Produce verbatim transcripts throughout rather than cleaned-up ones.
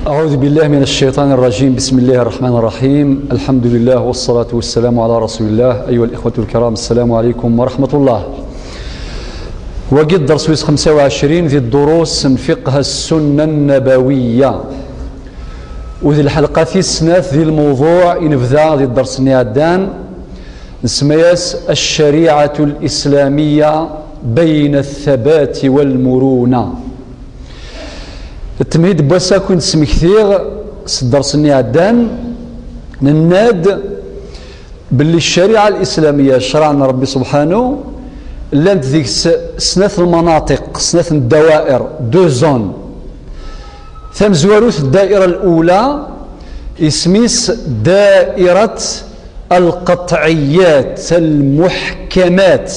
أعوذ بالله من الشيطان الرجيم. بسم الله الرحمن الرحيم. الحمد لله والصلاة والسلام على رسول الله. أيها الإخوة الكرام، السلام عليكم ورحمة الله. Wagi dders wis xemsa u ɛecrin di ddurus n fiqh السنة النبوية. U di lḥelqa tis snat di lmewḍuɛ i nebda di dders-nni iɛeddan, nsemma-yas الشريعة الإسلامية بين الثبات والمرونة. Ttmid n wass akk i nesmektiɣ s dders-nni iɛeddan, nenna-d belli ccariɛa lislamiyya, ccṛeɛ n Ṛebbi subḥanu, llant deg-s snat lmanaṭiq, snat n ddawair, deux zones. Tamezwarut, ddaira lula, isem-is dairat القطعيات المحكمات.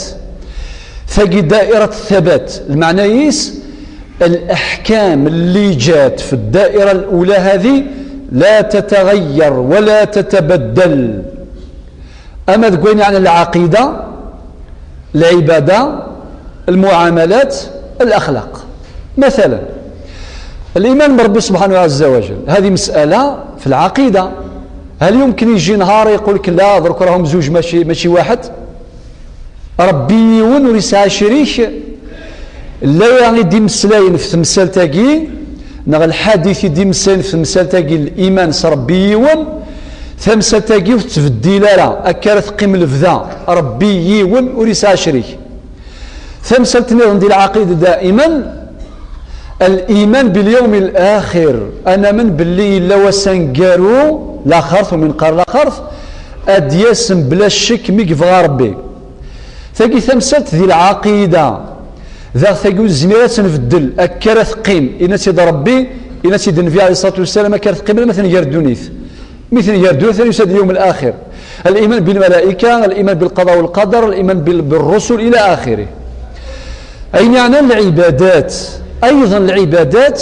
Tagi dairat thabat, lmeɛna-is الأحكام اللي جات في الدائرة الأولى هذه لا تتغير ولا تتبدل. Ama deg wayen yeɛnan lɛaqida, lɛibada, lmuɛamalat, laxlaq. Matala, liman n Ṛebbi subḥanahu ɛezza wa jell, hadi masala fi lɛaqida. Hal yumkin yejji nhar yeqqul-k la, ḍerk rahem zuǧ mačči, mačči waḥed? Ṛebbi yiwen, ur yesɛi acrik. Laya i d-imeslayen f temsalt-agi, neɣ lḥadit i d-imeslayen f temsalt-agi, liman s Ṛebbi yiwen, tamsalt-agi ur tettbeddil ara, akka ara teqqim lebda, Ṛebbi yiwen, ur yesɛi acrik. Tamsalt nniḍen di lɛaqida daiman, الإيمان باليوم الآخر, ad namen belli yella wass aneggaru, laxert, umi neqqar laxert, ad d-yas mebla ccek mi yebɣa Ṛebbi. Tagi tamsalt di lɛaqida, daɣ tagi ur nezmir ad tt-nbeddel, akka ara teqqim, yenna-tt-id Ṛebbi, yenna-tt-id Nnbi ɛalayhi ṣṣalatu wassalam, akka ara teqqim alamma tenger ddunit. Mi tenger ddunit, ad yusa-d اليوم الآخر. الإيمان بالملائكة، الإيمان بالقضاء والقدر، الإيمان بال-، بالرسل إلى آخره. Ayen yeɛnan lɛibadat, أيضا lɛibadat,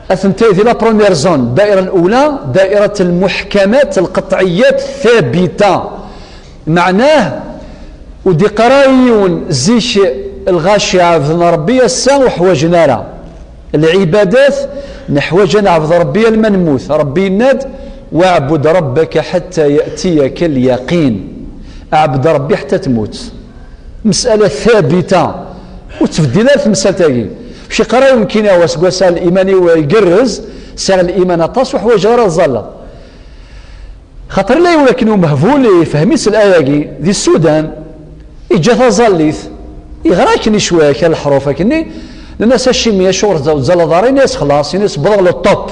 atenti di la première zone, الدائرة الأولى, دائرة المحكمات القطعيات الثابتة. Meɛnah, ur d-iqqar ara yiwen zik lɣaci ɛebden Ṛebbi, ass-a ur ḥwaǧen ara. Lɛibadat, neḥwaǧ ad neɛbed Ṛebbi alma nemmut. Ṛebbi yenna-d: واعبد ربك حتى يأتيك اليقين. Ɛbed Ṛebbi ḥetta temmut. Mesala thabita, ur tettbeddil ara temsalt-agi. Mačči qqar ara yemkin-aɣ aseggas-a liman-iw igerrez, sɛiɣ liman aṭas, ur ḥwaǧeɣ ara ad ẓalleɣ. Xaṭer la iwakken umehbul ifhem-itt laya-agi, di Sudan, iǧǧa taẓallit, iɣra akken icwa kra leḥruf akkenni, nnan-as: "Acimi, acuɣer ur tzalleḍ ara?" Ini-as: "Xlaṣ", ini-as, "wwḍeɣ le top."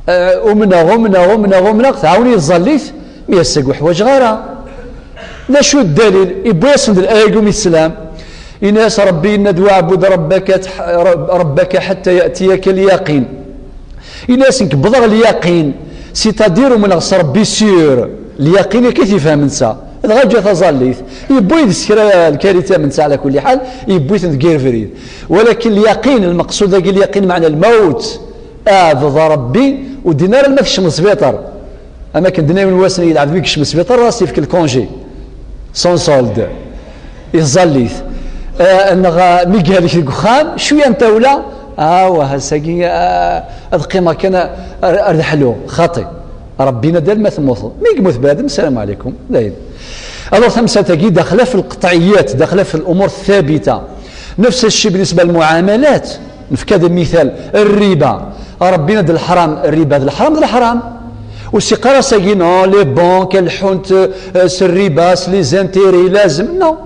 Eh, umneɣ, umneɣ, umneɣ, umneɣ, tɛawen-iyi tẓallit, mi ass-agi ur ḥwaǧeɣ ara. D acu ddalil? Iwwi-yasen-d laya-agi umi teslam. Ini-as: "Ṛebbi yenna-d, واعبد ربك، ربك حتى يأتيك اليقين." Ini-as: "Nekk wwḍeɣ lyaqin, c'est-à-dire umneɣ s Ṛebbi sûr, lyaqin akka i t-ifhem netta." Dɣa ǧǧa taẓallit, yewwi-d s kra lkarita am netta, ɛla kulli ḥal, yewwi-ten deg yir brid. Walakin lyaqin, lmeqsud dagi lyaqin meɛna lmawt, ɛbed Ṛebbi, ur ddin ara alma tekcem sbiṭar. Am akken d-nnan yiwen wass, yelɛeb mi yekcem sbiṭar, ad as-yefk lkunji, sans solde, i tẓallit. Eh, neɣ, eh, mi yehlek deg uxxam, cwiya n tawla, ah, wah, ass-agi, ah, ad qqimeɣ kan ar, ar d ḥlu, xaṭi. Ṛebbi yenna-d alma temmuteḍ. Mi yemmut bnadem, sslam ɛlikum, dayen. Alors, tamsalt-agi, daxla fi lqeṭɛiyat, daxla fi lumur thabita. Nefs cci بالنسبة للمعاملات. Nefka-d mital, rriba. Ṛebbi yenna-d leḥram, rriba d leḥram, d leḥram. Ur s-iqqar ara sagi, non, les banques, lḥunt, eh, s rriba, s les intérêts, lazem. Non.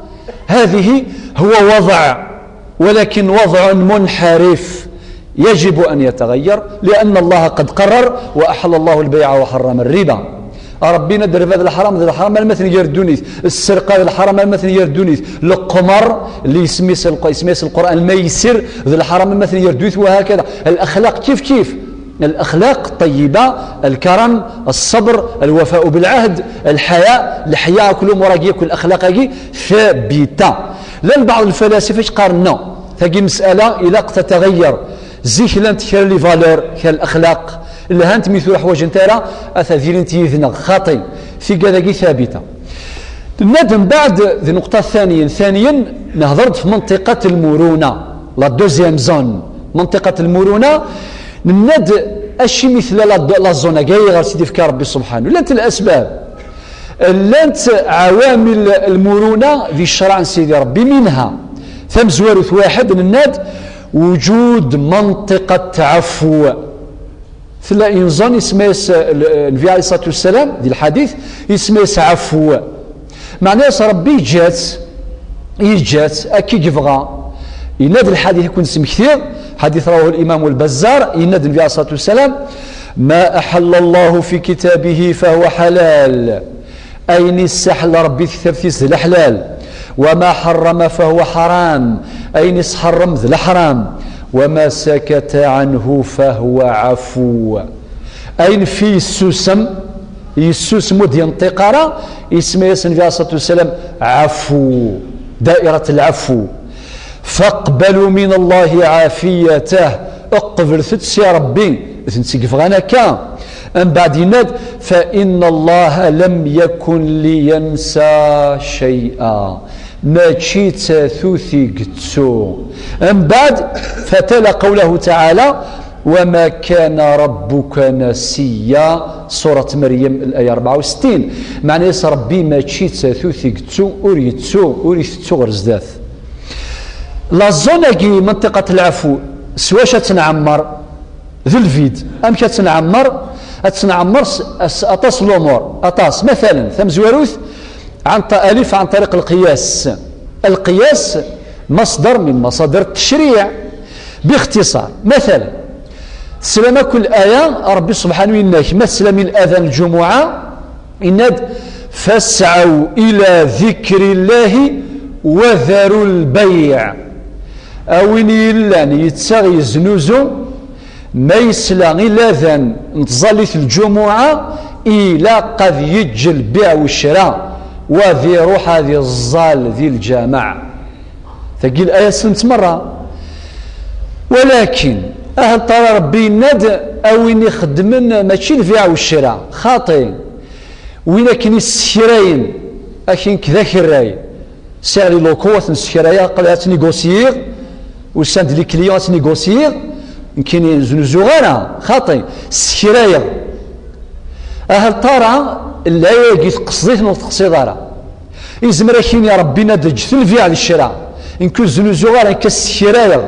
هذه هو وضع، ولكن وضع منحرف يجب أن يتغير، لأن الله قد قرر: "وأحل الله البيع وحرم الربا". Ṛebbi yenna-d rriba d leḥram, d leḥram alma tenger ddunit. Sserqa d leḥram alma tenger ddunit. Leqmer, li isem-is lq-, isem-is Lqur'an lmaysir, d leḥram alma tenger ddunit, وهكذا. Lexlaq kif kif. Lexlaq ṭṭeyyiba, lkaram, ṣṣebr, lwafa'u belɛehd, lḥaya, leḥya, akk lumuṛ-agi, akk lexlaq-agi, thabita. Llan lbeɛḍ lfalasifa i yeqqaren, non, tagi lmesala ilaq tetɣeyyer. Zik llant kra les valeurs, kra lexlaq, lhant, mi tura ḥwajent ara, ata ad ilint yid-neɣ, xaṭi, tigad-agi thabita. Nenna-d mbeɛd di nneqṭa ثانيا, ثانيا, nehder-d f منطقة المرونة, la deuxième zone, منطقة المرونة, nenna-d Acimi tella la, la zone-agi, ayɣer tt-id-ifka Ṛebbi subḥanu? Llant lasbab, llant ɛawamil lmuruna di ccṛeɛ n Sidi Ṛebbi, minha, tamezwarut, waḥed, nenna-d, wujud manṭiqa tɛaffu. Tella une zone, isemma-yas, eh, Nnbi ɛalayhi ṣṣalatu wassalam, di lḥadit, isemma-yas ɛaffu. Meɛna-yas Ṛebbi yeǧǧa-tt, yeǧǧa-tt akka i yebɣa. Yenna-d lḥadit i ken-smektiɣ, ḥadit rawahu l-Imam al-Bazzar, yenna-d Nnbi ɛalayhi ṣṣalatu wassalam, "Ma aḥalla Llahu fi kitabihi fahuwa ḥalal." Ayen issaḥel Ṛebbi di tektabt-is d leḥlal. "Wa ma ḥarrama fahuwa ḥaram." Ayen isḥerrem d leḥram. "Wa ma sakata ɛanhu fahuwa ɛafu." Ayen fi yessusem, yessusem ur d-yenṭiq ara, isemma-yas Nnbi ɛalayhi ṣṣalatu wassalam ɛafu, dairat lɛafu. "Faqbalu min Allahi ɛafiyatah." Qeblet-t si Ṛebbi, d netta i yebɣan akka. Mbeɛd yenna-d, "Fa inna Allaha lam yakun liyansa shay'a." Mačči d tatut i yettu. Mbeɛd, fatala qawlahu taɛala, "Wa ma kana rabbuka nasiya." Surat Maryam, laya rebɛa u settin. Meɛna-yas Ṛebbi mačči d tatut i yettu, ur yettu, ur itettu ɣer zdat. La zone-agi, manṭiqat lɛafu, s wacu ad tt-nɛemmer? D lvid. Amek ad tt-nɛemmer? Ad tt-nɛemmer s, s aṭas n lumuṛ, aṭas. Matalen, tamezwarut, ɛan ta-, alif ɛan ṭariq lqiyas. Lqiyas masdar min masadir tecṛiɛ. Bixtiṣar, matalen, teslam akk laya, Ṛebbi subḥanu yenna-k, ma teslam i ladan n lǧumuɛa, yenna-d, "Fasɛaw ila dikri Llahi wa daru lbayɛ." A win yellan yettaɣ yeznuzu, ma yesla i ladan n tẓallit n lǧumuɛa, ilaq ad yeǧǧ lbiɛ u ccra, wa ad iruḥ ad iẓẓal di lǧameɛ. Tagi laya ssnen-tt merra. Walakin, ahel tara Ṛebbi yenna-d, a win ixeddmen mačči lbiɛ u ccra, xaṭi. Win akken issekrayen, akin k d akerray. Sɛiɣ les locaux, ad ten-ssekrayeɣ, aql-i ad ttnégocier, usan-d les clients ad ttnégocier, nekkini ur znuzuɣ ara, xaṭi, ssekrayeɣ. Ahel tara, laya-agi tqeṣṣed-it neɣ ur teqṣiḍ ara. Izmer ad k-yini Ṛebbi ad d-teǧǧ lbiɛ d ccra. Nekk ur znuzuɣ ara, nekk ad ssekrayeɣ.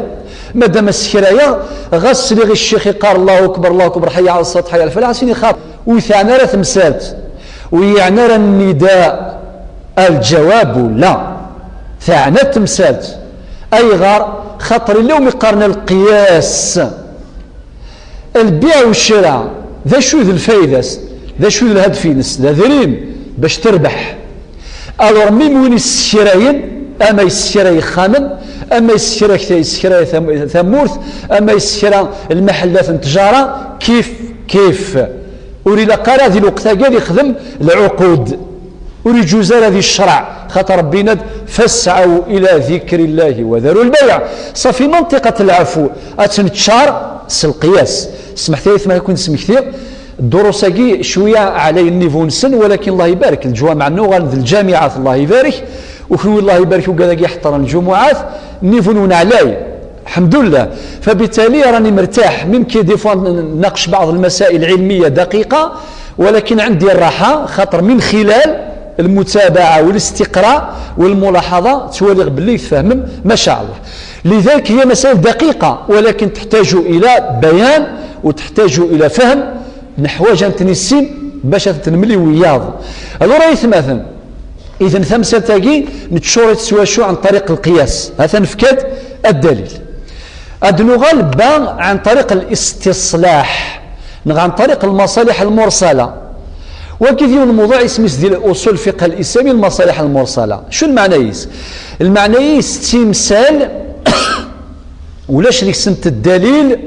Madama ssekrayeɣ, ɣas sliɣ i ccix iqqar Allahu akbar, Allahu akbar, ḥayya ɛala ṣṣalat, ḥayya ɛala lfalaḥ, ad s-ini xaṭi. Ur teɛni ara temsalt, ur yeɛni ara nnida, lǧawab la. Teɛna temsalt. Ayɣer? Xaṭer illa umi qqaren lqiyas. Lbiɛ u ccra, d acu d lfayda-s? D acu d lhadef-ines? D adrim bac terbeḥ. Alors, même win yessekrayen, ama yessekray ixxamen, ama yessekra, yessekray tam-, tamurt, ama yessekra lmaḥellat n ttjara, kif kif. Ur ilaq ara di lweqt-agi ad ixdem lɛuqud. Ur iǧuz ara di ccreɛ, xaṭer Ṛebbi yenna-d, "Fasɛaw ila dikri Llahi wa daru lbayɛ." Ṣafi, manṭiqat lɛafu, ad tt-neččar s lqiyas. Smeḥt-iyi ma ken-smektiɣ, ddurus-agi cwiya ɛlay nnivu-nsen, walakin Allah ibarek, leǧwameɛ-nni uɣalen d lǧamiɛat, Allah ibarek, u kenwi Allah ibarek ugad-agi iḥeṭṭren lǧumuɛat, nnivu-nwen ɛlay. الحمد لله. فبالتالي راني مرتاح، même كي des fois نناقش بعض المسائل العلمية دقيقة، ولكن عندي الراحة، خاطر من خلال المتابعة والاستقراء والملاحظة توالي باللي تفهمم، ما شاء الله. لذلك هي مسائل دقيقة، ولكن تحتاج إلى بيان وتحتاج إلى فهم. نحواج أن تنسين باش تنملي وياض. Alors، أي ثماثن. إذن تمثلتاقي نتشورت سواشو عن طريق القياس. هذا نفكد الدليل. أدنغال با عن طريق الاستصلاح، نغ عن طريق المصالح المرسلة. وكذي الموضوع اسمه ديال أصول الفقه الإسلامي، المصالح المرسلة. شو المعنى يس؟ المعنى يس تمثال ولاش ليك سنت الدليل.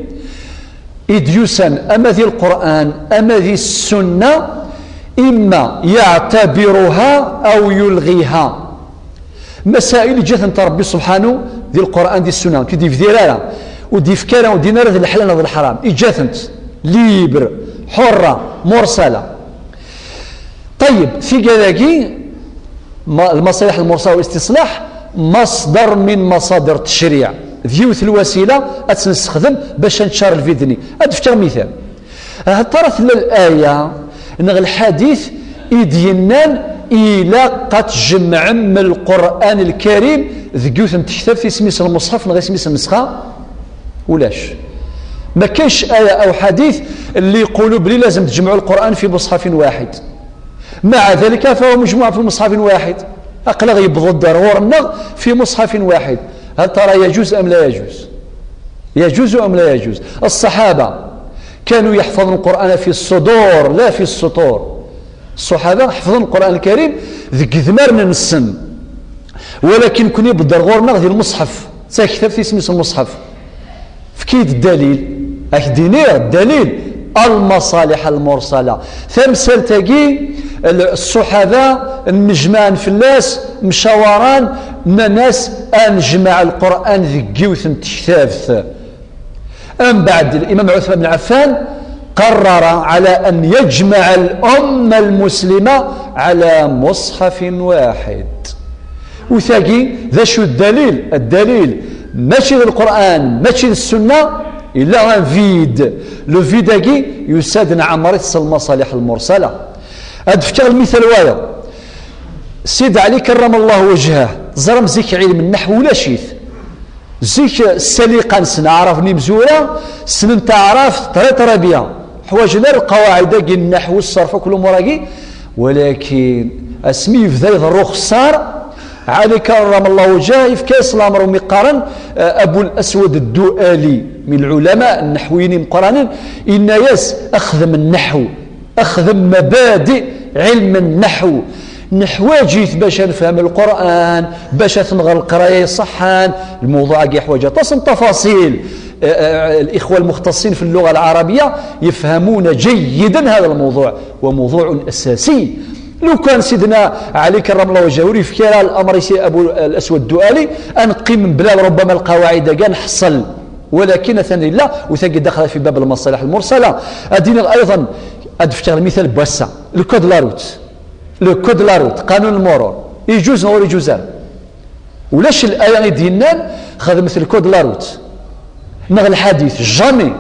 إديوسان أما ذي القرآن أما ذي السنة، إما يعتبرها أو يلغيها. مسائل جثن ربي سبحانه ذي القرآن ذي السنة، كي دي فديرارا ودي فكارا ودي نرد الحلال هذا الحرام، إجاثنت ليبر، حرة، مرسلة. طيب، في كذاكي، ما-، المصالح المرسلة والاستصلاح مصدر من مصادر التشريع. ذيوث الوسيلة أتنستخدم باش نتشار الفيدني. أدفكر مثال. Ahat ara tella laya neɣ lḥadit i d-yennan ilaq ad tjemɛem Lqur'an Lkarim deg yiwet n tektabt, isem-is lmuṣḥaf neɣ isem-is nnesxa? Ulac. Ma kaenx aya aw ḥadit اللي يقولوا بلي لازم تجمعوا القرآن في مصحف واحد. مع ذلك فهو مجموع في مصحف واحد. Aql-aɣ yewweḍ-d ar ɣur-nneɣ في مصحف واحد. هل ترى يجوز أم لا يجوز؟ يجوز أم لا يجوز؟ الصحابة كانوا يحفظون القرآن في الصدور لا في السطور. الصحابة حفظوا القرآن الكريم deg idmaren-nsen. Walakin nekkni yewweḍ-d ar ɣur-nneɣ di lmuṣḥef, d taktabt isem-is lmuṣḥaf. Efk-iyi-d ddalil. Ad k-d-iniɣ ddalil. المصالح المرسلة. Tamsalt-agi, l-, ṣṣuḥaba nnejmaɛen fell-as, mcawaren, nnan-as ad nejmeɛ Lqur'an deg yiwet n tektabt. Ambeɛd, الإمام عثمان بن عفان قرر على أن يجمع الأمة المسلمة على مصحف واحد. U tagi, d acu ddalil? Ddalil, mačči d Lqur'an, mačči d Ssunna, yella un vide. Le vide-agi yusa-d nɛemmer-it s lmaṣaliḥ lmursala. Ad d-fkeɣ lmital wayeḍ. Sidi Ɛli karrama Llah wajhah, teẓram zik ɛilm nneḥw ulac-it. Zik, ssaliqa-nsen, aɛrab n imezwura, ssnen taɛrabt très très bien. Ḥwaǧen ar lqawaɛid-agi n nneḥw, ṣṣerf, akk lumuṛ-agi. Walakin asmi yebda iḍerru uxessar, Ɛli karrama Llah wajhah yefka-yas lamer umi qqaren, eh, Abu Laswad Dduali, min lɛulama, nneḥwiyin imeqqranen, yenna-yas: Xdem nneḥw. Xdem mabadi ɛilm nneḥw. Neḥwaǧ-it bac ad nefhem Lqur'an, bac ad t-nɣer leqraya iṣeḥḥan. Lmewḍuɛ-agi yeḥwaǧ aṭas n tafaṣil. Eh, eh, الإخوة المختصين في اللغة العربية يفهمون جيدا هذا الموضوع، وموضوع أساسي. Lukan Sidna Ɛli karrama Llah wajhah ur yefki ara lamer i Si Abu Laswad Dduali, ad neqqim mebla ربما lqawaɛid-agi ad nḥeṣṣel. Walakin atan yella, u tagi daxel fi bab lmaṣaliḥ lmursala. Ad d-iniɣ ayḍen, ad d-fkeɣ lmital n wass-a. Le code de la route. Le code de la route, qanun lmurur. Iǧuz neɣ ur iǧuz ara? Ulac laya i d-yennan xedmet le code de la route neɣ lḥadit, jamais.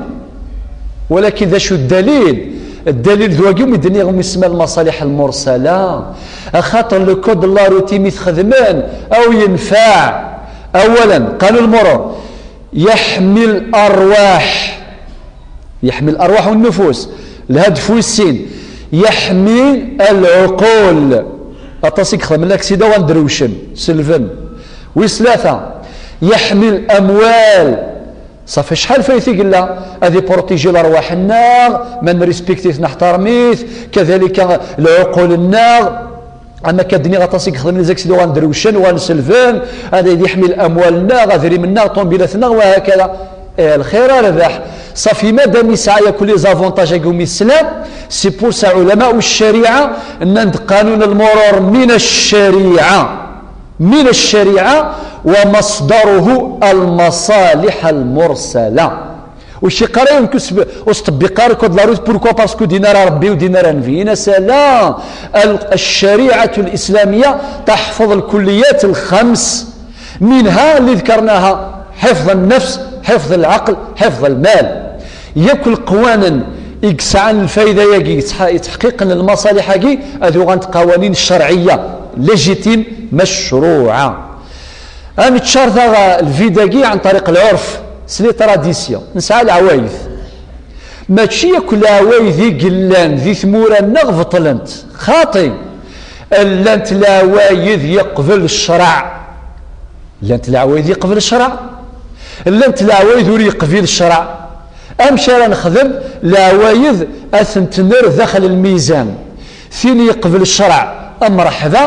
Walakin d acu ddalil? Ddalil d wagi umi d-nniɣ umi semma lmaṣaliḥ lmursala. Axaṭer le code de la route imi t-xedmen, aw yenfeɛ. Awalen, qanun lmurur. Yeḥmi larwaḥ. Yeḥmi larwaḥ u nnufus. Lhadef wis sin, yeḥmi lɛuqul. Aṭas i yexdmen laksida u ad drewcen, selben. Wis tlata, yeḥmi lamwal. Ṣafi, acḥal fayt i yella ad iprotiji larwaḥ-nneɣ, ma nrispikti-t, neḥtarem-it, kadalika lɛuqul-nneɣ. Ama akka d-nniɣ aṭas i yexdmen les accidents, uɣalen drewcen, uɣalen selben, ad yeḥmi lamwal-nneɣ, adrim-nneɣ, ṭṭumbilat-nneɣ, wa hakada. Eh, lxir a rrbeḥ. Ṣafi, madam yesɛa yakk les avantages-agi umi teslam, c'est pour ça ulama'u ccariɛa nnan-d qanun lmurur min ccariɛa, min ccariɛa, wa masdaruhu lmaṣaliḥ lmursala. Ur iqqar ara yiwen ur ttṭebbiq ara le code de la route. Pourquoi? Parce que ur d-yenni ara Rebbi, ur d-yenni ara Nnbi. Yenna-as ala, al-, ccariɛa lislamiyya teḥfeḍ lkulliyat lxams, منها اللي ذكرناها: حفظ النفس، حفظ العقل، حفظ المال. Yakk leqwanen i yesɛan lfayda-agi, yettḥ-, yettḥeqqiqen lmaṣaliḥ-agi, ad uɣalent d qawanin ccerɛiyya, légitimes, macruɛa. Ad neččar taɣ-, lvide-agi ɛen ṭariq lɛurf, s les traditions. Nesɛa leɛwayed. Mačči yakk leɛwayed i yellan di tmura-nneɣ beṭlent. Xaṭi. Llant leɛwayed yeqbel ccreɛ. Llant leɛwayed yeqbel ccreɛ. Llant leɛwayed ur yeqbil ccreɛ. Amek ara nexdem leɛwayed ad tent-nerr daxel lmizan? Tin yeqbel ccreɛ, mreḥba.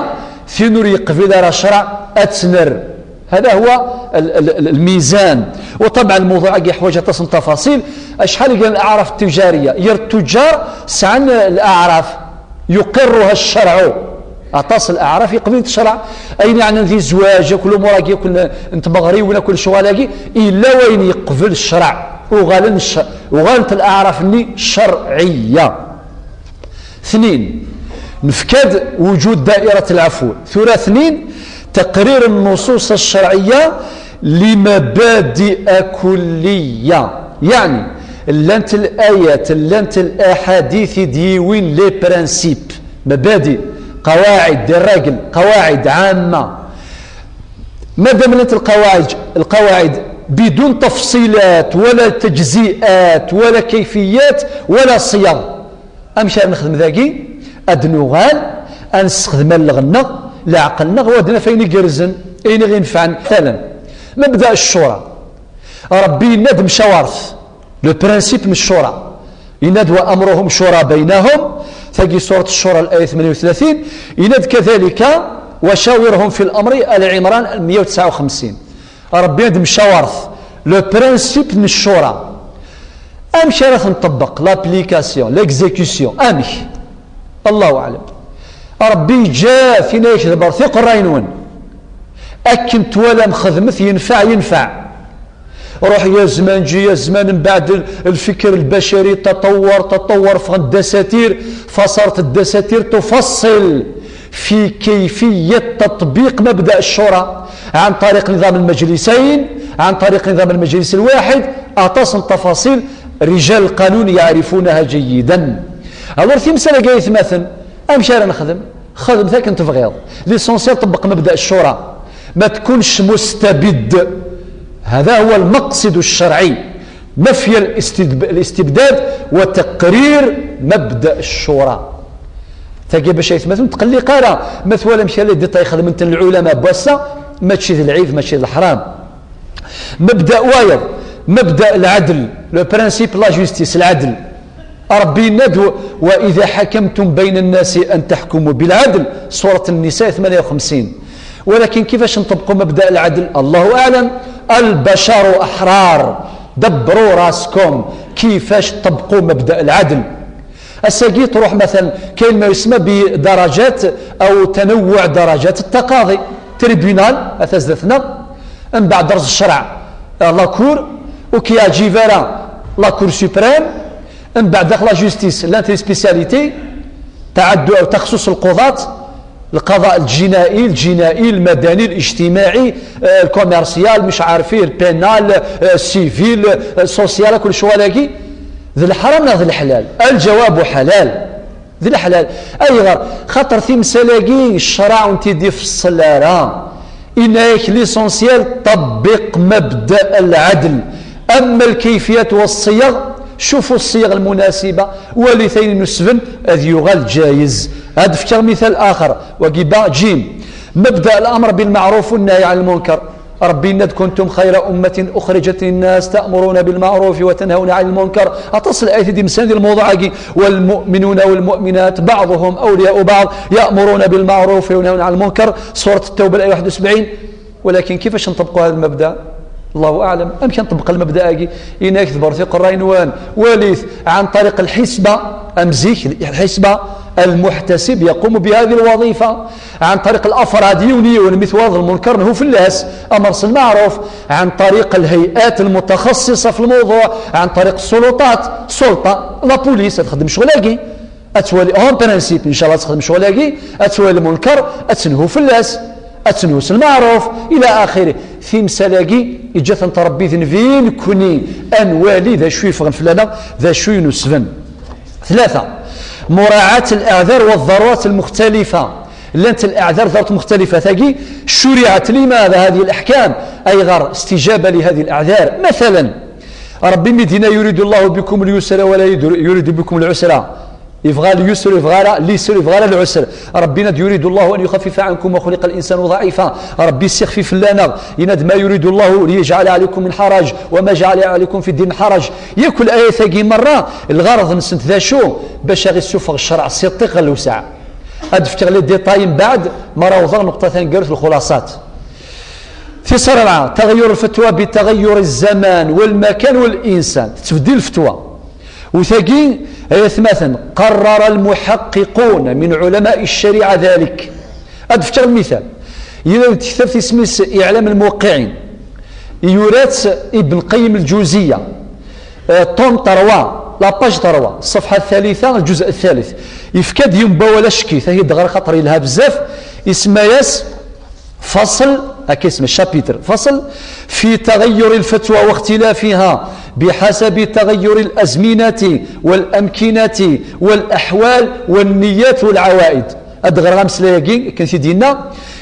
Tin ur yeqbil ara ccreɛ, ad tt-nerr. هذا هو ال-, ال-, ال-, الميزان. وطبعا الموضوع-agi yeḥwaǧ aṭas n tafaṣil. Acḥal i yellan الأعراف التجارية؟ Yir ttuǧǧar sɛan الأعراف يقرها الشرع. Aṭas الأعراف yeqbel ccreɛ. Ayen yeɛnan di zzwaǧ, akk lumuṛ-agi, akk n, n tmeɣriwin, akk lecɣal-agi, yella wayen yeqbel ccreɛ. Uɣalen cc-, uɣalent الأعراف-nni ccerɛiyya. Tnin, nefka-d وجود دائرة العفو. Tura tnin, تقرير النصوص الشرعية لمبادئ كلية. يعني, Llant l-ayat, llant l-aḥadit i d-yiwin les principes, mabadi, qawaɛid, des règles, qawaɛid ɛamma. Madam llant lqawaɛid, lqawaɛid bidun tafṣilat, wala tajzi'at, wala kayfiyat, wala ṣiyaḍ. Amek ara nexdem dagi? Ad nuɣal ad nessexdem allaɣ-nneɣ, leɛqel-nneɣ, u ad naf ayen igerrzen, ayen i ɣ-inefɛen. Matalan, mebda ccura. Ṛebbi yenna-d mcawṛet. Le principe n ccura. Yenna-d: "Wa amruhum cura baynahum", tagi surat ccura, l'aya tmenya u tlatin. Yenna-d kadalika: "Wa cawirhum fi l'amri", Ali Ɛimran meyya u tesɛa u xemsin. Ṛebbi ad mcawṛet. Le principe n ccura. Amek ara t-nṭebbeq, l'application, l'exécution, amek? Allahu aɛlam. Ṛebbi yeǧǧa-t, yenna-yak: "Ḍebbret iqerray-nwen. Akken twalam xedmet, yenfeɛ, yenfeɛ." Ruḥ ya zman, ǧi ya zman, mbeɛd l-, lfikr lbacari taṭawwar, taṭawwar, ffɣen-d dasatir, faṣaret dasatir tufaṣṣil fi kayfiyat tatbiq mabda ccura, ɛan ṭariq niḍam lmajlisayn, ɛan ṭariq niḍam lmajlis lwaḥid, aṭas n tafaṣil, rijal lqanun yaɛrifunaha jayidan. Alors timsal-agi, ay atmaten, amek ara nexdem? Xedmet akken tebɣiḍ. L'essentiel ṭebbeq mabda ccura. Ma tkunc mustabid. هذا هو المقصد الشرعي. نفي الاستدب-، الاستبداد وتقرير مبدأ الشورى. Tagi bac ay atmaten ur tqelliq ara. Ma twalam kra les détails xedmen-ten lɛulama n wass-a, mačči d lɛib, mačči d leḥram. Mebda wayeḍ, mebda lɛadl, le principe la justice, lɛadl. Ṛebbi yenna-d: "Wa idha hakamtum bayna nnasi an tahkumu bil ɛadl", surat Nnisa tmenya u xemsin. Walakin kifac nṭebqu mebda lɛadl? Allahu aɛlam. Al-basharu aḥrar. Debbru raskum. Kifac tṭebqu mebda lɛadl? Ass-agi truḥ, matalan, kayen ma yusemma bi darajat aw tanawwu darajat taqaḍi. Tribunal, ata zdat-neɣ, mbeɛd rrez ccreɛ, la cour, ur k-yeɛǧib ara la cour suprême, mbeɛd daxel la justice, llant les spécialités, taɛaddu aw taxsus lquḍat, lqaḍa ljina'i, ljina'i, lmadani, lijtimaɛi, eh, lkumirsiyal, mec ɛarfi, lpénal, eh, civil, eh, social, akk lecɣal-agi, d leḥram neɣ d leḥlal? Alǧawabu ḥalal. D leḥlal. Ayɣer? Xaṭer timsal-agi ccreɛ ur tent-id-ifeṣṣel ara. Yenna-yak l'essentiel ṭebbiq mabda lɛadl. Ama lkayfiyat wa ṣṣiyaɣ, cufu ṣṣiyaɣ lmunasiba, walit ayen inusben, ad yuɣal ǧayiz. Ad fkeɣ mital axer, wagi ba ǧim. Mabda l'amr bilmeɛruf wannahy ɛan lmunkar. Ṛebbi yenna-d: "Kuntum xayra ummatin uxrijat linnas ta'muruna bilmeɛrufi wa tanhawna ɛanil munkar." Aṭas n layat i d-imsan di lmawḍuɛ-agi. "Walmu'minuna walmu'minat ba'ḍuhum awliya'u ba'ḍ, ya'muruna bilmeɛrufi wa yanhawna ɛanil munkar." Surat Ttawba, l'aya waḥed u sebɛin. Walakin kifac nṭebqu hada lmabda? Allahu aɛlam. Amek nṭebbeq lmabda-agi? Yenna-yak: "Debbret iqerray-nwen, walit ɛan ṭariq lḥisba." Am zik, lḥisba, almuḥtasib yaqumu bihadi lwaḍifa. عن طريق الأفراد، yiwen yiwen, mi twalaḍ lmunkar, nhu fell-as, amr s lmeɛruf. عن طريق الهيئات المتخصصة في الموضوع، عن طريق السلطات، سلطة، la police, ad txeddem ccɣel-agi. Ad twali, en principe, ncallah ad txeddem ccɣel-agi, ad twali lmunkar, ad tenhu fell-as, ad tenhu s lmeɛruf, ila axiri. Timsal-agi, yeǧǧa-tent Ṛebbi d nnbi, nekkni ad nwali d acu yeffɣen fell-aneɣ, d acu inusben. ثلاثة، مراعاة الأعذار والضرورات المختلفة. Llant الأعذار, ضرورات مختلفة. Tagi, شرعت لماذا هذه الأحكام؟ Ayɣer استجابة لهذه الأعذار؟ مثلا، Ṛebbi mi d-yenna: "يريد الله بكم اليسر ولا يدر-، يريد بكم العسر". Yebɣa اليسر, yebɣa ara اليسر, yebɣa ara العسر. Ṛebbi yenna-d: "يريد الله أن يخفف عنكم وخلق الإنسان ضعيفا". Ṛebbi yessixfif fell-aneɣ. Yenna-d: "ما يريد الله ليجعل عليكم من حرج وما جعل عليكم في الدين من حرج". Yakk layat-agi merra, lɣerḍ-nsent d acu? Bac ad aɣ-issufeɣ ccreɛ si ṭṭiq ɣer lewseɛ. Ad d-fkeɣ les détails mbeɛd, ma ara awḍeɣ nneqṭa taneggarut, lxulasat. Tis ṛebɛa, تغير الفتوى بتغير الزمان والمكان والإنسان. Tettbeddil lfetwa. U tagi, ay atmaten, قرر المحققون من علماء الشريعة ذلك. Ad d-fkeɣ lmital. Yella-d tektabt isem-is إعلام الموقعين. Yura-tt Ibn Qayyim al-Jawziyya. Eh, tome trois, la page trois, ṣṣefḥa thalitha, lǧuz thalith. Yefka-d yiwen n wawal acek-it, ad t-id-ɣer xaṭer yelha bezzaf. Isemma-yas فصل Akka isem chapitre, فصل في تغير الفتوى واختلافها بحسب تغير الأزمنة والأمكنة والأحوال والنيات والعوائد. Ad ɣreɣ ameslay-agi, akken t-id-yenna,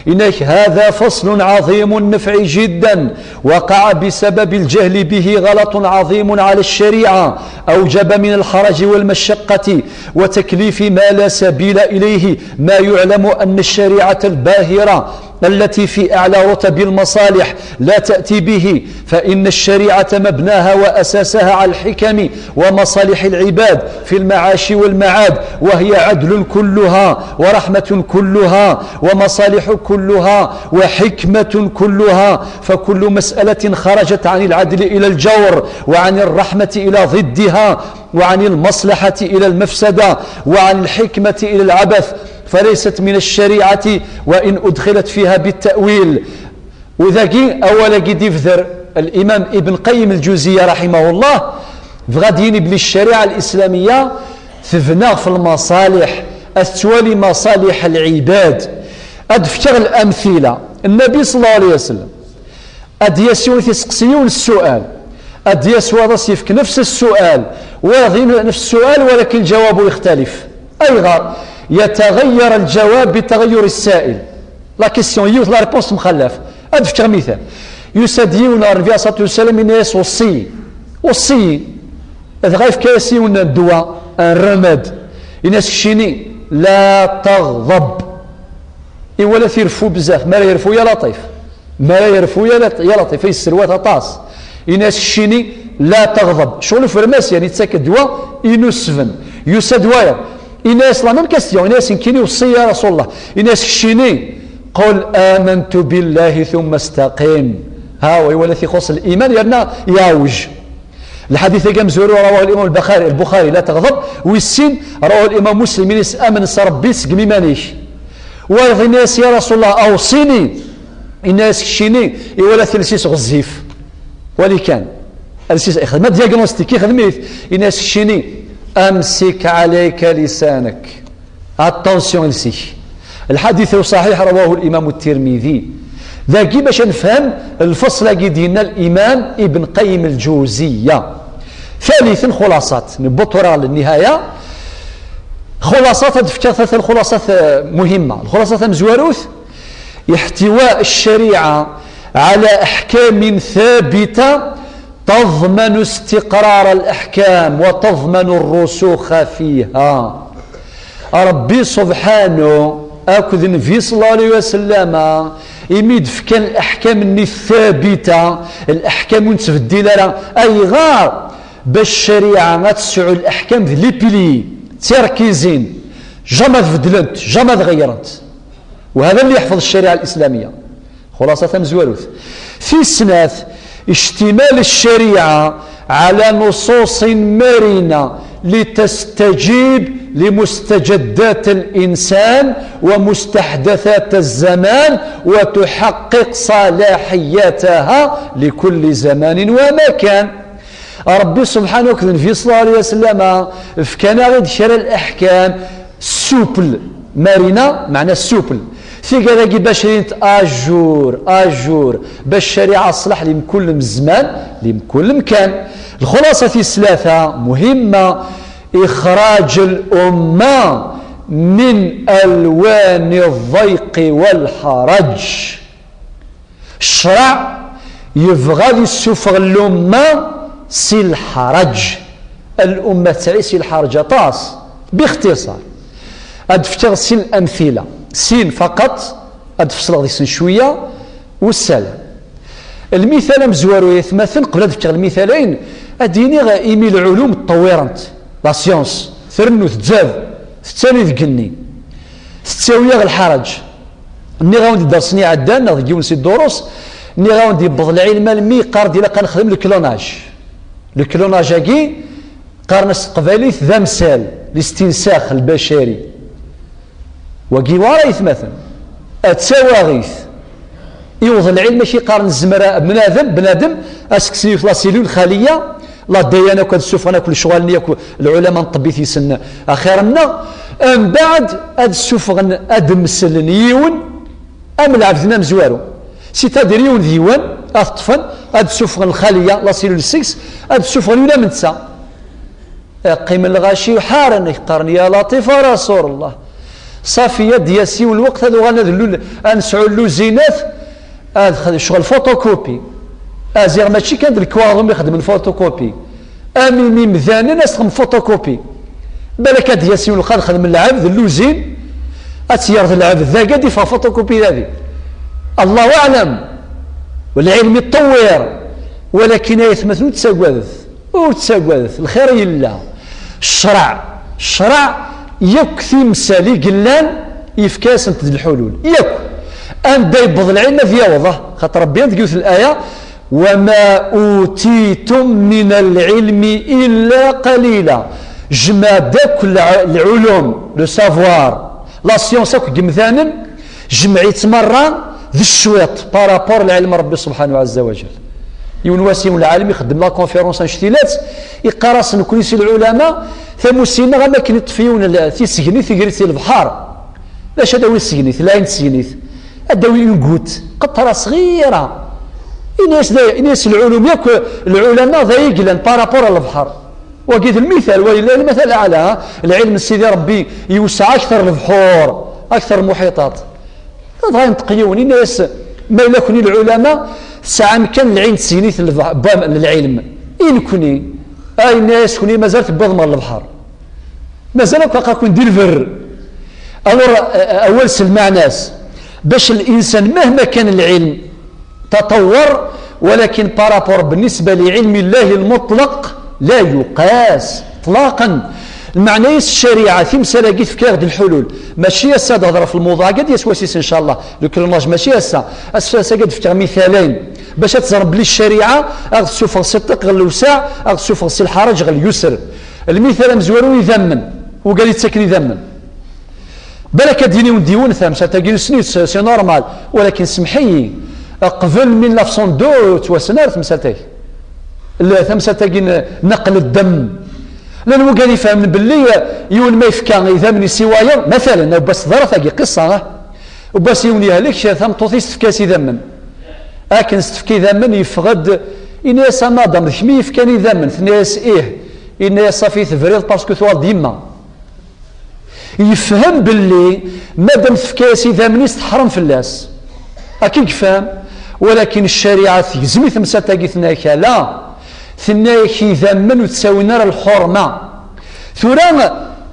yenna-k: هذا فصل عظيم النفع جدا، وقع بسبب الجهل به غلط عظيم على الشريعة، أوجب من الحرج والمشقة وتكليف ما لا سبيل إليه، ما يعلم أن الشريعة الباهرة التي في أعلى رتب المصالح لا تأتي به، فإن الشريعة مبناها وأساسها على الحكم ومصالح العباد في المعاش والمعاد، وهي عدل كلها ورحمة كلها ومصالح كلها وحكمة كلها، فكل مسألة خرجت عن العدل إلى الجور وعن الرحمة إلى ضدها وعن المصلحة إلى المفسدة وعن الحكمة إلى العبث فليست من الشريعة وإن أدخلت فيها بالتأويل. U dagi, awal-agi d-ibder الإمام ابن قيم الجوزية رحمه الله, bɣa ad d-yini belli ccariɛa الإسلامية tebna ɣef المصالح, ad tettwali مصالح العباد. Ad d-fkeɣ الأمثلة. النبي صلى الله عليه وسلم ad d-yas yiwen ad t-yesteqsi yiwen السؤال, ad d-yas wayeḍ ad s-yefk نفس السؤال, wayeḍ نفس السؤال, ولكن الجواب يختلف. أيغر؟ يتغير الجواب بتغير السائل. La question yiwet, la réponse temxallaf. Ad fkeɣ mital. Yusa-d yiwen ɣer Nnbi عليه الصلاة والسلام, yenna-yas: وصي, وصي. Dɣa yefka-yas yiwen n ddwa, un remède. Yenna-yas: keččini, لا تغضب. Iwala-t ireffu bezzaf, mi ara yerfu ya laṭif. Mi ara yerfu ya laṭ-, ya laṭif, yesserwat aṭas. Yenna-yas: keččini, لا تغضب. Ccɣel ufermas, yani, yettak ddwa inusben. Yusa-d wayeḍ, yenna-yas la même question, yenna-yas: nekkini, وصي يا رسول الله. Yenna-yas: keččini, قل آمنت بالله ثم استقم. Ha-wa, iwala-t ixuṣṣ الإيمان, yerna iɛewj. Lḥadit-agi amezwaru رواه الإمام البخاري, البخاري, لا تغضب. Wis sin, رواه الإمام مسلم, yenna-yas: amen s Rebbi, seggem iman-ik. Wayeḍ yenna-yas: يا رسول الله أوصني. Yenna-yas: keččini. Iwala-t iles-is ɣezzif. Wali kan. Iles-is, ixdem diagnostic, ixdem-it. Yenna-yas: keččini, أمسك عليك لسانك. Attention iles-ik. Lḥadit-a صحيح, رواه الإمام الترمذي. Dagi bac ad nefhem lfeṣl-agi d-yenna الإمام ابن قيم الجوزية. ثالثا, xulaṣat. Newweḍ tura ɣer النهاية. Xulaṣat, ad fkeɣ tlata lxulaṣat, eh, مهمة. Lxulaṣa tamezwarut, احتواء الشريعة على أحكام ثابتة تضمن استقرار الأحكام وتضمن الرسوخ فيها. Ṛebbi subḥanu akked Nnbi صلى الله عليه وسلم, imi d-fkan leḥkam-nni thabita, leḥkam ur nettbeddil ara. Ayɣer? Bac ccariɛa ad tesɛu leḥkam d les piliers, d tirkizin, jamais ad beddlent, jamais ad ɣeyyṛent. وهذا اللي يحفظ الشريعة الإسلامية. Xulaṣa tamezwarut. Tis snat, اشتمال الشريعة على نصوص مرنة لتستجيب لمستجدات الإنسان ومستحدثات الزمان وتحقق صلاحيتها لكل زمان ومكان. Ṛebbi subḥanu akked Nnbi صلى الله عليه وسلم fkan-aɣ-id kra n leḥkam souple, marina, meɛna souple. Tigad-agi bac rint à jour, à jour, bac ccariɛa ṣṣleḥ li mkul zzman, li mkul mkan. Lxulaṣa tis tlata, مهمة, إخراج الأمة من ألوان الضيق والحرج. Ccṛeɛ yebɣa ad issufeɣ lumma si lḥeṛǧ. Lumma tesɛa si lḥeṛǧ aṭas. Bixtiṣar, ad d-fkeɣ sin lamtila, sin faqat, ad d-feṣleɣ deg-sen cwiya, wessalam. Lmital amezwaru, ay atmaten, qbel ad d-fkeɣ lmital-ayen, ad d-iniɣ imi lɛulum ttṭewwirent, la science trennu, tzad, tettali deg igenni, tettawi-yaɣ lḥeṛǧ. Nniɣ-awen-d ddersen iɛeddan, neɣ deg yiwen si ddurus, nniɣ-awen-d yewweḍ lɛilm almi yeqqar-d ilaq ad nexdem le clonage. Le clonage-agi, qqaren-as s teqbaylit d amsal, الاستنساخ البشري. Wagi yewɛer, ay atmaten. D tawaɣit. Iwweḍ lɛilm amek i qqaren nezmer a-, bnadem, bnadem, ad s-kksen yiwet la cellule, xaliya, la D N A akk ad ssufɣen akk lecɣal-nni akk lɛulama n ṭṭebbit yessnen axir-nneɣ, mbeɛd ad ssufɣen, ad mslen yiwen am lɛebd-nni amezwaru. C'est-à-dire yiwen d yiwen ad t-ṭṭfen, ad d-ssuffɣen lxaliya, la cellule six, ad d-ssuffɣen ula am netta. Qqimen lɣaci ḥaren, qqaren: "Ya Laṭif, a Rasul Allah." Ṣafi, ad d-yas yiwen lweqt ad uɣalen ad lul-, ad nesɛu lluzinat, ad xed-, ccɣel photocopie. Aziɣ mačči kan d lekwaɣeḍ umi xeddmen photocopie. Am imi imdanen ad s-texdem photocopie. Balak ad d-yas yiwen lweqt ad xedmen lɛebd, lluzin, ad tt-yerr d lɛebd dagi, ad d-iffeɣ photocopie dagi. Allahu aɛlam. Lɛilm iṭṭewwir. Walakin ay atmaten, ur ttagadet. Ur ttagadet, lxir yella. Ccreɛ, ccreɛ, yakk timsal i yellan, yefka-asent-d lḥulul. Yakk. Anda yewweḍ lɛilm ad yaweḍ, ah, xaṭer Rebbi deg yiwet n laya: "Wa ma utitum min al-ilmi illa qalila." Jmeɛ-d akk lɛ-, lɛulum, le savoir, la science akk n yemdanen, jmeɛ-itt merra d cwiṭ par rapport lɛilm n Rebbi subḥanahu ɛezza wa jal. Yiwen wass, yiwen lɛalim ixeddem la conférence annect-ilat, iqqar-asen: "Nekni si lɛulama, tamussni-nneɣ am akken iṭṭef yiwen l-, tissegnit, iger-itt i lebḥer. D acu ad d-tawi tissegnit, lɛin tissegnit? Ad d-tawi une goutte, qeṭra ṣɣira." Ini-as da, ini-as lɛulum yakk, lɛulama d ay yellan par rapport à lebḥer. Wagi d lmital, wa yella lmatal aɛla, ha? Lɛilm n Sidi Rebbi yewseɛ akter lebḥur, akter lmuḥiṭat. Dɣa yenṭeq yiwen, yenna-yas: "Ma yella kenwi lɛulama, tesɛam kan lɛin tessegnit n lbah-, n lɛilm. I nekni?" A, yenna-yas: "Kenwi mazal tewwiḍem ɣer lebḥer. Mazal akk aqakun di lberr." Alors, a-, awal s lmeɛna-s, bac linsan mahma kan lɛilm, تطور، ولكن par rapport بالنسبة لعلم الله المطلق لا يقاس إطلاقا. Lmeɛna-is ccariɛa, timsal-agi tefka-aɣ-d lḥulul. Mačči ass-a ad hedreɣ f lmewḍuɛ-agi, ad d-yas wass-is, ncallah. Le chronologie mačči ass-a. Ass-a, ass-agi ad d-fkeɣ mithalayn. Bac ad teẓrem belli ccariɛa a ɣ-tessufeɣ si ṭṭiq ɣer lewseɛ, a ɣ-tessufeɣ si lḥaraǧ ɣer lyusr. Lmithal amezwaru, idammen. Ugar yettaken idammen. Balak ad d-yini wen-d yiwen tamsalt-agi nessen-itt, c'est normal, walakin semḥ-iyi, qbel mille neuf cent deux ur ttwassen ara tamsalt-agi. L-, tamsalt-agi n-, neql ddem. Llan wigad ifehmen belli, eh, yiwen ma yefka idammen-is i wayeḍ, matalen, ubbas teḍra tagi, qissa, ah. Ubbas yiwen yehlek, tameṭṭut-is tefka-as idammen. Akken s-tefka idammen, yeffeɣ-d, ini-as: "A madam, d kemm i yefkan idammen?" Tenna-yas: "Ih." Ini-as: "Safi, tebriḍ parce que tuɣal-d yemma." Yefhem belli madam tefka-yas idammen-is, teḥrem fell-as. Akken yefhem, walakin ccariɛa tegzem i temsalt-agi, tenna-yak: "Ala." Tenna-yak: "Idammen ur ttawin ara lḥurma." Tura,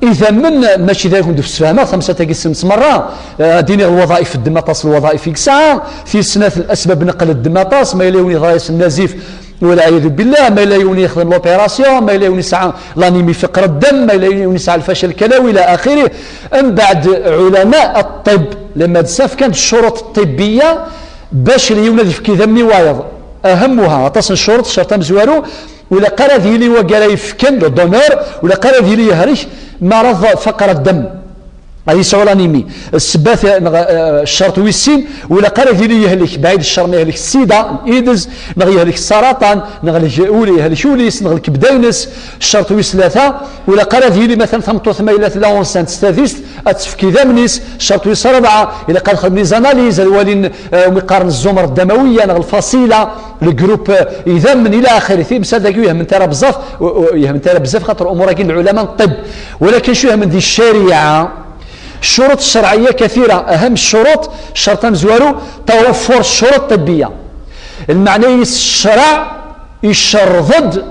idammen, mačči d ayen d-sfehmeɣ, tamsalt-agi ssnen-tt merra, eh, ad d-iniɣ lwaḍaif, ddem aṭas n lwaḍaif i yesɛa, tis snat, lasbab neql ddem aṭas, ma yella yiwen yeḍra-yas nnazif, والعياذ بالله، ma yella yiwen yexdem l'opération, ma yella yiwen yesɛa l'anémie, faqer ddem, ma yella yiwen yesɛa lfachal kalawi, ila axiri. Mbeɛd, ɛulama ṭṭib, les médecins, fkan-d ccuruṭ ṭṭibbiya bac yiwen ad yefk idammen i wayeḍ. Ahammuha, aṭas n ccuruṭ, ccerṭ amezwaru, ur ilaq ara ad yili wagi ara yefken, le donneur, ur ilaq ara ad yili yehlek mi ara tfaqer ddem. Ad yesɛu l'anémie. Ssebbat, neɣ, eh, ccerṭ wis sin, ur ilaq ara ad yili yehlek, bɛid ccer, ma yehlek ssida, l'aids, neɣ yehlek ssaraṭan, neɣ lg-, ul-, yehlek ul-is, neɣ lkebda-ines. Ccerṭ wis tlata, ur ilaq ara ad yili, matalan, tameṭṭut ma yella tella enceinte s tadist, ad tefk idammen-is. Ccerṭ wis rebɛa, ilaq ad xedmen les analyses, ad walin, eh, umi qqaren الزمرة الدموية, neɣ lfasila, le groupe, eh, idammen, ila axiri. Timsal dagi ur yehment ara bezzaf, ur, ur yehment ara bezzaf, xaṭer umur-agi n lɛulama n ṭṭib. Walakin acu yehmen di ccariɛa? Ccuruṭ ccerɛiyya kathira, aham ccuruṭ, ccerṭ amezwaru, tawafur ccuruṭ ṭibbiya. Lmeɛna-is, ccreɛ icerreḍ-d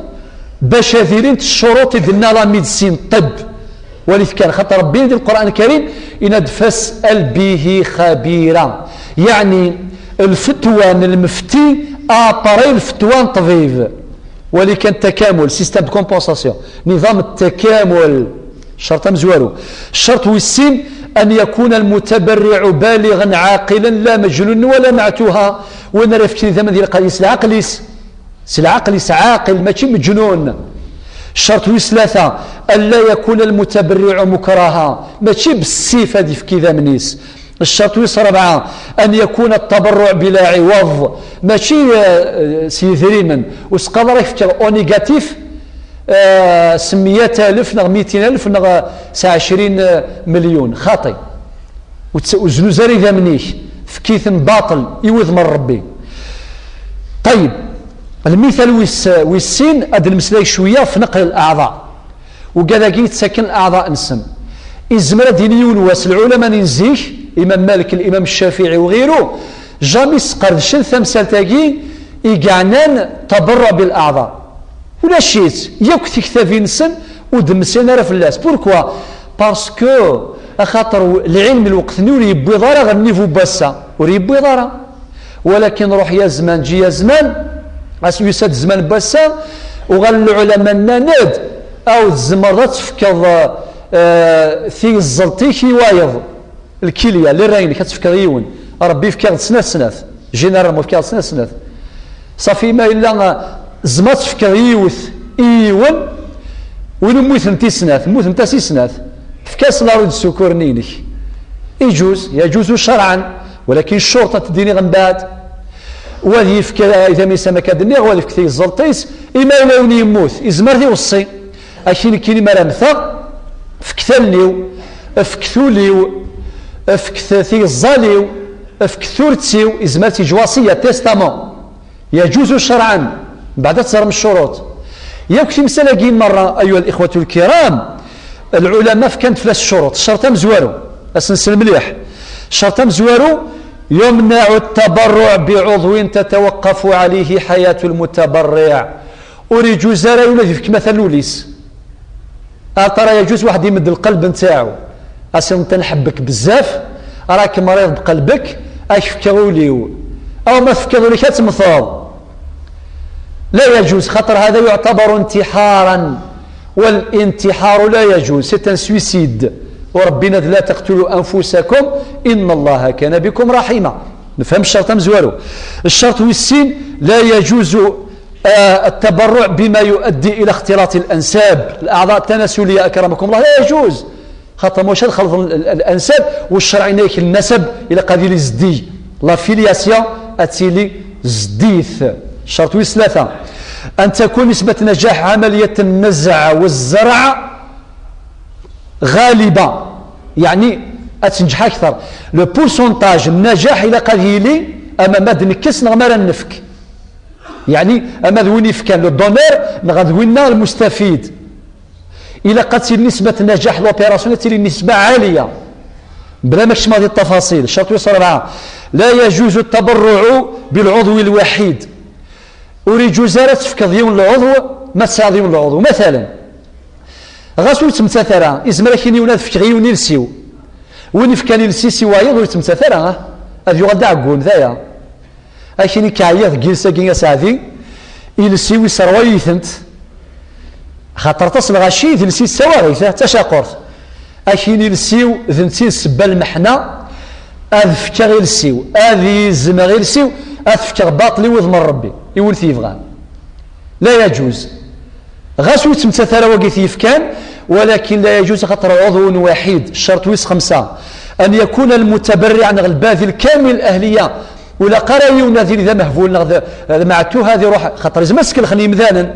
bac ad ilint ccuruṭ i d-tenna la médecine, ṭṭib. Walit kan, xaṭer Rebbi di Lqur'an Lkarim yenna-d: "Fas'al bihi xabira." Yeɛni, lfetwa n lmefti, après lfetwa n ṭṭbib. Wali kan takamul, système de compensation, نظام التكامل. Ccerṭ amezwaru. Ccerṭ wis sin, أن يكون المتبرع بالغا عاقلا لا مجنونا ولا معتوها. Win ara yefken idammen, ilaq ad yili s lɛaqel-is. S lɛaqel-is, ɛaqil, mačči meǧnun. Ccerṭ wis tlata, ألا يكون المتبرع مكرها. Mačči bessif ad yefk idammen-is. Ccerṭ wis rebɛa, أن يكون التبرع بلا عوض. Mačči, eh, s yidrimen. Ur s-qqar ara yefk au négatif, eh, s meyya alef neɣ mitin alef neɣ s ɛecrin, eh, milyun. Xaṭi. Ur tt-, ur znuz ara idammen-ik. Fkit-ten baṭel i wudem n Ṛebbi. Ṭayeb, lmital wis, wis sin, ad d-nemmeslay cwiya ɣef neql lɛaḍa. Ugad-agi yettaken lɛaḍa-nsen. Izmer ad d-yini yiwen wass, lɛulama n zik, Imam Malik, Imam Ccafiɛi u ɣiru, jamais sqerdcen tamsalt-agi i yeɛnan taberruɛ bil aɛḍa. Ulac-itt, yakk tiktabin-nsen ur d-mmeslayen ara fell-as. Pourquoi? Parce que, axaṭer w-, lɛilm lweqt-nni ur yewwiḍ ara ɣer niveau n wass-a. Ur yewwiḍ ara. Walakin ruḥ ya zman, ǧi ya zman, as yusa-d zzman n wass-a, uɣalen lɛulama nnan-d, aw tzemreḍ ad tefkeḍ, eh, tiẓẓelt-ik i wayeḍ. Lkilya, lirra-inek ad tefkeḍ i yiwen. Ṛebbi yefka-ɣ-d snat snat. Généralement, yefka-ɣ-d snat snat. Safi, ma yella, eh, tzemreḍ ad tefkeḍ yiwet i yiwen, win mmutent i snat, mmutent-as i snat, efk-as la rue de secours-nni-inek. Iǧuz, yaǧuzu cerɛan, walakin ccuṛṭ ad t-id-iniɣ mbeɛd. Wa ad yefk, eh, idammen-is am akka d-nniɣ, wa ad yefk tiẓẓelt-is, imi yella yiwen yemmut, izmer ad iweṣṣi. Ak-, nekkini mi ara mmteɣ, fket allen-iw, fket ul-iw, fket tiẓẓal-iw, fket turet-iw, izmer ad tt-yeǧǧ wasiya, testament. Yaǧuzu cerɛan, mbeɛd ad teẓrem ccuruṭ. Yakk timsal-agi merra, ayuha lixwatu lkiram, lɛulama fkan-d fell-as ccuruṭ. Ccerṭ amezwaru, ad s-nsel mliḥ. Ccerṭ amezwaru, يمنع التبرع بعضو تتوقف عليه حياة المتبرع. Ur iǧuz ara yiwen ad yefk matalan ul-is. Ar tara yaǧuz waḥed imed lqelb ntaɛu. As-iniḍ nḥebbek bezzaf, راك مريض بقلبك, ad k-fkeɣ ul-iw. Aw ma tefkiḍ ul-ik ad temmteḍ. لا يجوز, خاطر هذا يعتبر انتحارا, والانتحار لا يجوز, c'est un suicide. وربي ينادي: لا تقتلوا أنفسكم إن الله كان بكم رحيما. نفهم الشرط مزوارو. الشرط والسين: لا يجوز آه، التبرع بما يؤدي إلى اختلاط الأنساب، الأعضاء التناسلية، أكرمكم الله، لا يجوز. خاطر ماشي نخلط ال-، ال-، الأنساب، والشرع ينهيك النسب إلى قضية الزدي. La filiation أتيلي زديث. الشرط ويس ثلاثة: أن تكون نسبة نجاح عملية النزع والزرع غالبة، يعني أتنجح أكثر. Le pourcentage النجاح إلى قضية لي أما ما دنكس نغمر النفك. يعني أما ذوين يفكان le donneur نغا ذوينا المستفيد. إلا قد تيلي نسبة نجاح l'opération تيلي نسبة عالية. بلا ما كشما هذه التفاصيل، الشرط ويس ربعة: لا يجوز التبرع بالعضو الوحيد. Ur iǧuz ara tefkeḍ yiwen lɛuḍw ma tesɛiḍ yiwen lɛuḍw. Matalan, ɣas ur yettmettat ara, izmer akin yiwen ad fkeɣ yiwen iles-iw. Win ifkan iles-is i wayeḍ ur yettmettat ara, ah, ad yuɣal d aɛeggun, d aya. Akin i k-ɛyiɣ deg yiles-agi aseɛdi, iles-iw isserwa-yi-tent. Xaṭer aṭas n lɣaci, d iles-is d tawaɣit, ah, d tacaqurt. Akin iles-iw, d netta i d ssebba n lmeḥna, ad fkeɣ iles-iw, ad izmeɣ iles-iw, ad t-fkeɣ baṭel i wudem n Ṛebbi, i win t-yebɣan. لا يجوز. Ɣas ur yettmettat ara wagi t-yefkan, ولكن لا يجوز خاطر عضو وحيد. الشرط ويس خمسة: أن يكون المتبرع neɣ الباذل كامل الأهلية. Ur ilaq ara yiwen ad yili d amehbul neɣ d, d meɛtuh ad iruḥ, xaṭer izmer ad skelxen yimdanen.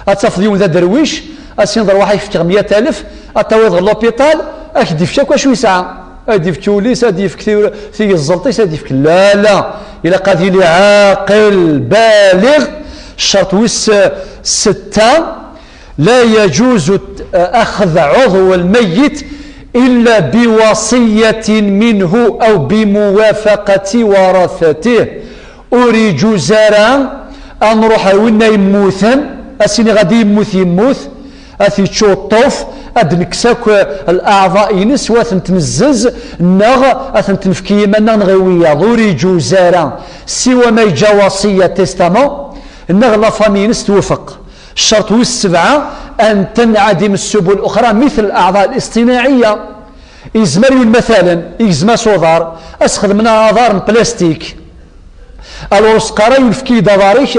Ad tafeḍ yiwen d aderwic, ad s-yiniḍ: "Rwaḥ ad k-fkeɣ meyya alef, ad tawiḍ ɣer l'hôpital, ad k-d-ifk akk acu yesɛa." Ad d-ifk ul-is, ad d-ifk ti-, tigeẓẓelt-is, ad d-ifk. La, la. Ilaq ad yili ɛaqil, baliɣ. Ccerṭ wis, eh, setta: لا يجوز أخذ عضو الميت إلا بوصية منه أو بموافقة ورثته. Ur iǧuz ara ad nruḥ ar winna yemmuten, ad s-iniɣ ad yemmut, yemmut, ad t-yečč uṭṭuf, ad d-nekkes akk leɛḍa-ines, u ad tent-nezzez, neɣ ad tent-nefk i yiman-nneɣ neɣ i wiyaḍ. Ur iǧuz ara, siwa ma yeǧǧa wasiya, testament, neɣ la famille-ines twefeq. Ccerṭ wis sebɛa: أن تنعدم السبل الأخرى مثل الأعضاء الاصطناعية. Izmer yiwen matalan, igzem-as uḍar, ad s-xedmen aḍar n plastik. Alors ur s-qqar ara yunefk-iyi-d aḍar-ik,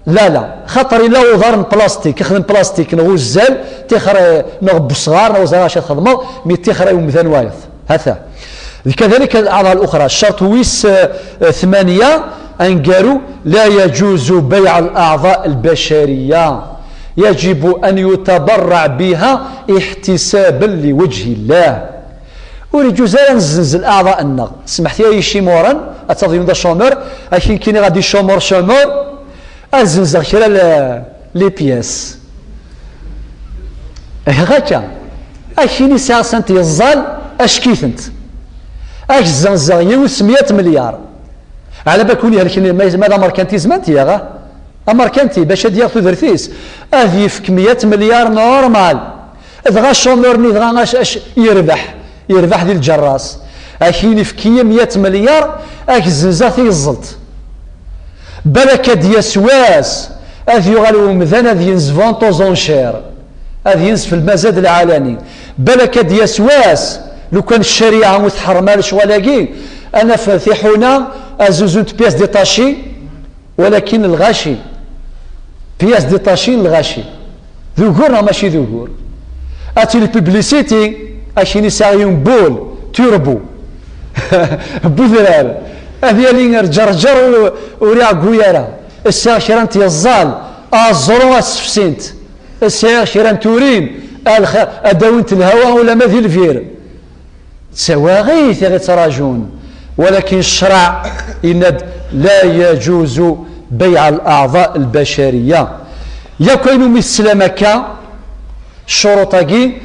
la, la, xaṭer yella uḍar n plastik, ixdem plastik, neɣ uzzal, tixer, neɣ n wesɣar, neɣ uẓar acu ad txedmeḍ, mi tixer i umdan wayeḍ. Hata. كذلك الأعضاء الأخرى. الشرط ويس، آه، ثمانية، أنقرو: لا يجوز بيع الأعضاء البشرية، يجب أن يتبرع بها احتسابا لوجه الله. Ur iǧuz ara nezzenz leɛḍa-nneɣ. Smeḥt-iyi ay icimuren, ad taḍyum d acumur, akin kini ɣad icumur cumur, ad zenzeɣ kra l-, les pièces. Ihi akka, akin i sɛiɣ sant yeẓẓal, ackitent. Ak zzenzeɣ yiwet s meyat milyar. Ɛla bakun ihelken, ma, ma d amerkanti zman-t yaɣ, ah? Amerkanti, bac ad yaɣ tudert-is, ad yefk meyat milyar normal. Dɣa acumur-nni, dɣa ac-, ac-, yerbeḥ, yerbeḥ di lǧerras. Akin ifk-iyi meyat milyar, ak zzenzeɣ tigeẓẓelt. Balak ad d-yas wass, ad yuɣal umdan ad yenz vente aux enchères. Ad yenz f lmazad lɛalani. Balak ad d-yas wass, lukan ccariɛa ur tḥerrem ara lecɣal-agi, ad naf tiḥuna ad zzuzunt pièces détachées, walakin lɣaci. Pièces détachées n lɣaci. D ugur neɣ mačči d ugur? Ad tili publicité, akin i sɛiɣ yiwen boule turbo. Bu udrar. Ad yali rǧerǧer ur, ur iɛeggu ara. Sɛiɣ kra n tyeẓẓal, aẓru ad sefsint. Sɛiɣ kra n turin, ad lxa-, ad d-awint lhawa ulamma di lbir. D tawaɣit i ɣ-ittraǧun. Walakin ccṛeɛ yenna-d: لا يجوز بيع الأعضاء البشرية. Yakk ayen umi teslam akka, ccuruṭ-agi,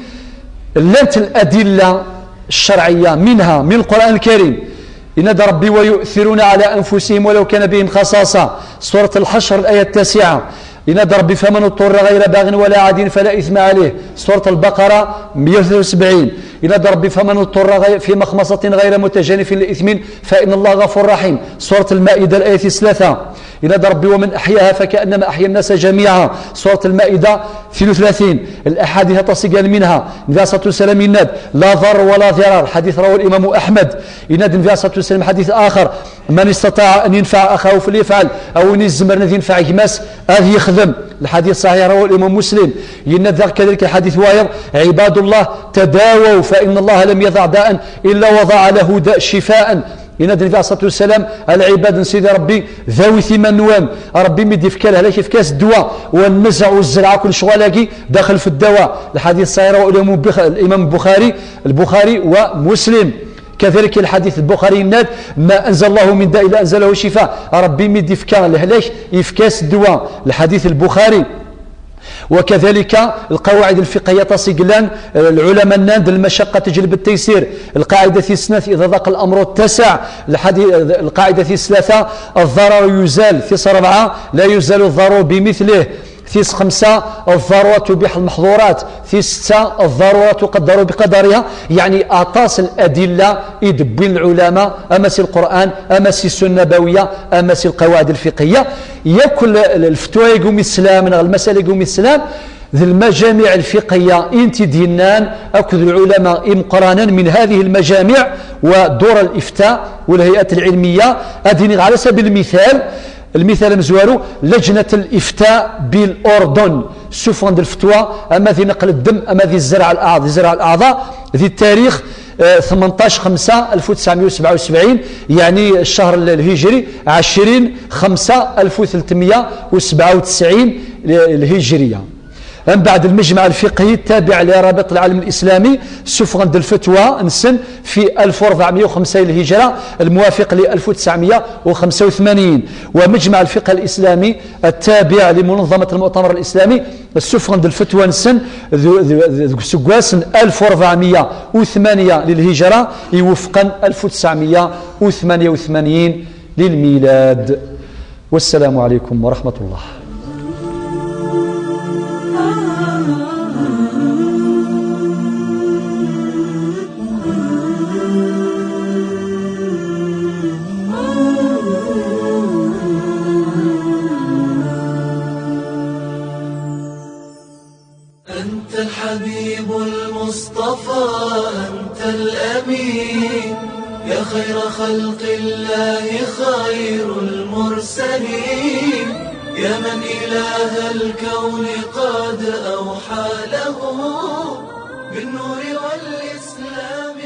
llant ladilla ccerɛiyya, منها من القرآن الكريم. Yenna-d Ṛebbi: ويؤثرون على أنفسهم ولو كان بهم خصاصة. Surat Lḥecr, الآية التاسعة. Yenna-d Ṛebbi: فمن اضطر غير باغ ولا عاد فلا إثم عليه. Surat Lbaqara, meyya u tlatin u sebɛin. Yenna-d Ṛebbi: فمن اضطر غي-، في مخمصة غير متجانف لإثم فإن الله غفور رحيم. Surat Lmaida, الآية tis tlata. Yenna-d Ṛebbi: ومن أحياها فكأنما أحيا الناس جميعا. Surat Lmaida, tnin u tlatin. Laḥadit aṭas i yellan منها. Nnbi alayhi ṣṣalatu wassalam yenna-d: لا ضرر ولا ضرار. Lḥadit rawahu Limamu Aḥmed. Yenna-d Nnbi alayhi ṣṣalatu wassalam, ḥadit axer: من استطاع أن ينفع أخاه فليفعل. A win izemren ad yenfeɛ gma-s, ad yexdem. Lḥadit ṣaḥiḥ, rawahu Limamu Muslim. Yenna-d daɣ kadalik lḥadit wayeḍ: عباد الله تداووا فإن الله لم يضع داء إلا وضع له داء شفاء. Yenna-d Nnbi alayhi ṣṣalatu wassalam: lɛibad n Sidi Ṛebbi, dawit iman-nwen. Ṛebbi mi d-ifka lehlak, ifka-as ddwa. والنزع والزرع, akk lecɣal-agi daxel fi ddawa. Lḥadit ṣaḥiḥ, rawahu Limamu Bux-, Limam Buxari, Lbuxari wa Muslim. Kadalik lḥadit Lbuxari yenna-d: ما أنزل الله من داء إلا أنزل له شفاء. Ṛebbi mi d-ifka lehlak, ifka-as ddwa. Lḥadit Lbuxari. وكذلك القواعد الفقهية aṭas i yellan, eh, lɛulama nnan-d: المشقة تجلب التيسير. Lqaɛida tis snat: إذا ضاق الأمر اتسع. Lḥadi-, lqaɛida tis tlata: الضرر يزال. Tis ṛebɛa: لا يزال الضرر بمثله. Tis xemsa: الضرورة تبيح المحظورات. Tis setta: الضرورة تقدر بقدرها. Yeɛni aṭas n ladilla i d-wwin lɛulama, ama si Lqur'an, ama si Ssunna Nabawiyya, ama si lqawaɛid lfiqhiyya. Yakk l-, l-, lfetwa-agi umi teslam, neɣ lmasala-agi umi teslam, d lmajamiɛ lfiqhiyya i n-t-id-yennan akked lɛulama imeqqranen من هذه المجامع ودور الإفتاء والهيئات العلمية. Ad iniɣ, ɛla sabil lmital, lmital amezwaru, لجنة الإفتاء بالأردن, ssufɣen-d lfetwa, ama di neql ddem, ama di zerɛ al-aɛḍ-, di zerɛ al-aɛḍa, di ttarix, eh, tmenṭac xemsa alef u tesɛemya u sebɛa u sebɛin, yeɛni ccher l-, lhijri, ɛecrin xemsa alef u tletmya u sebɛa u tesɛin l-, lhijriya. Mbeɛd المجمع الفقهي التابع لرابطة العالم الإسلامي, ssufɣen-d lfetwa-nsen في ألف وأربعمية وخمسة للهجرة, الموافق ل ألف وتسعمية وخمسة وثمانين, ومجمع الفقه الإسلامي التابع لمنظمة المؤتمر الإسلامي, ssufɣen-d lfetwa-nsen d-, d-, d-, deg useggas n ألف وأربعمية وثمانية للهجرة, iwufqen ألف وتسعمية وثمانية وثمانين للميلاد. والسلام عليكم ورحمة الله. أنت الحبيب المصطفى، أنت الأمين، يا خير خلق الله، خير المرسلين، يا من إله الكون قد أوحى له بالنور والإسلام.